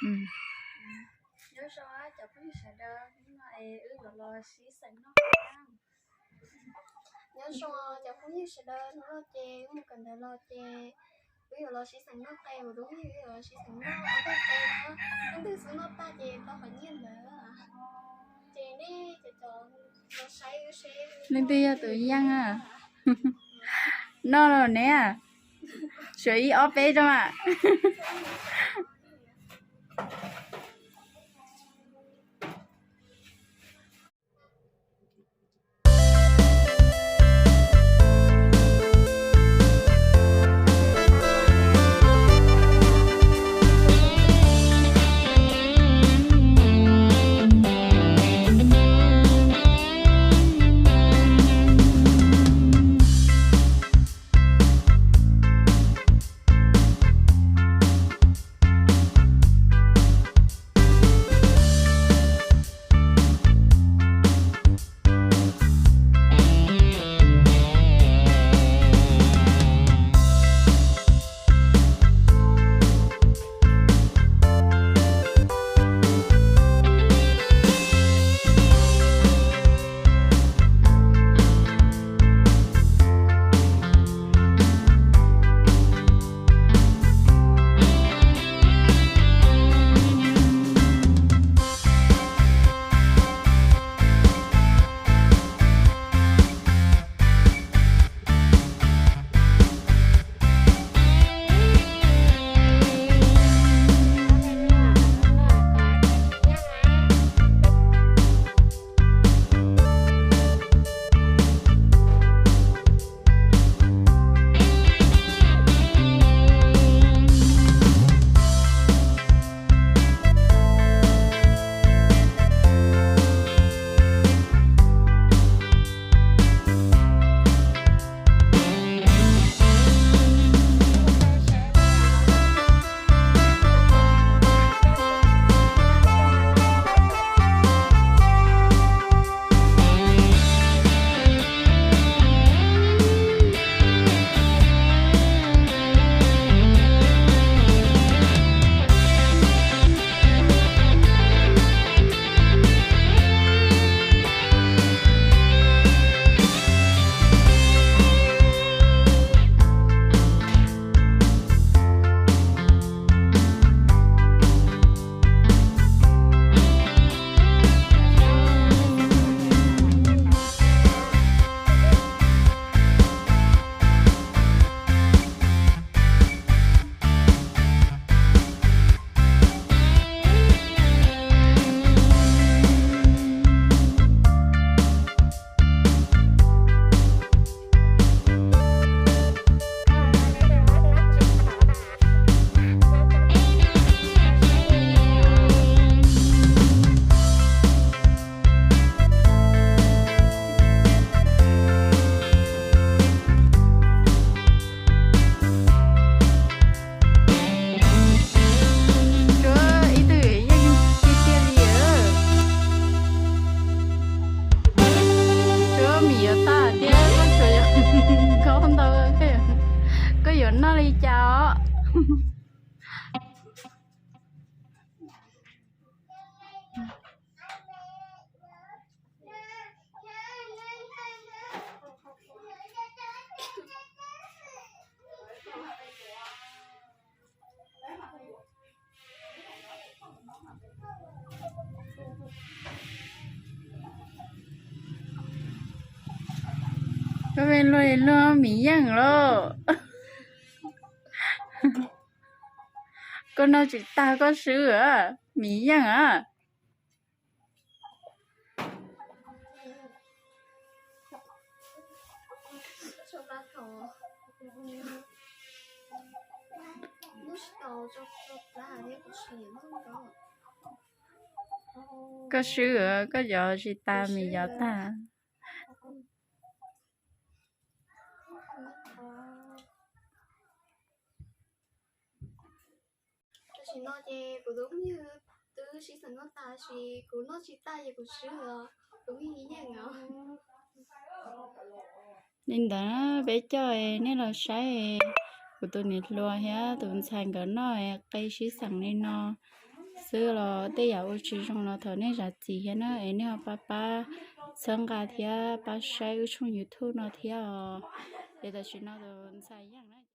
Nyob zoo cov phooj ywg sawv daws, hnub no es wb yuav los sib xeem noj qe. Nyob zoo cov phooj ywg sawv daws, hnub no ces wb mus kawm ntawv los ces wb yuav los sib xeem noj qe, kuv tus phooj ywg wb yuav los sib xeem noj ob tag qe na. Leej twg xub noj tag ces tau hom nyiaj ntawd. Ces nej cov cov los saib wb seb leej twg yog tus yeej a. Noj los ne, suav ib ob peb rau mas. Tsuav ib tug yeej tiag tiag li. Tsuav mis yuav tag thiab koj tsuas yog khaub ntau, koj yuav noj li cas os? Koj pheej luag li luag mis yeej lauj. Koj noj tsis tag koj swb, mis yeej a. Koj swb, koj cov tsis tas mis cov tag. Tam sim no ces kuv tus phooj ywg twb sib xeem noj tas, tab sis kuv noj tsis tag ces kuv swb os, kuv pheej yeej os. Li ntawd peb coj nej los saib kuv tus niam hluas thiab tus ntxhais nkawd noj qe sib xeem li no. xwb los tej yam ua tsis zoo los thov nej zam txim thiab na, es nej ho pab pab txhawb nqa thiab pab saib wb tshooj YouTube no thiab os. Ces tam sim no tus ntxhais yeej na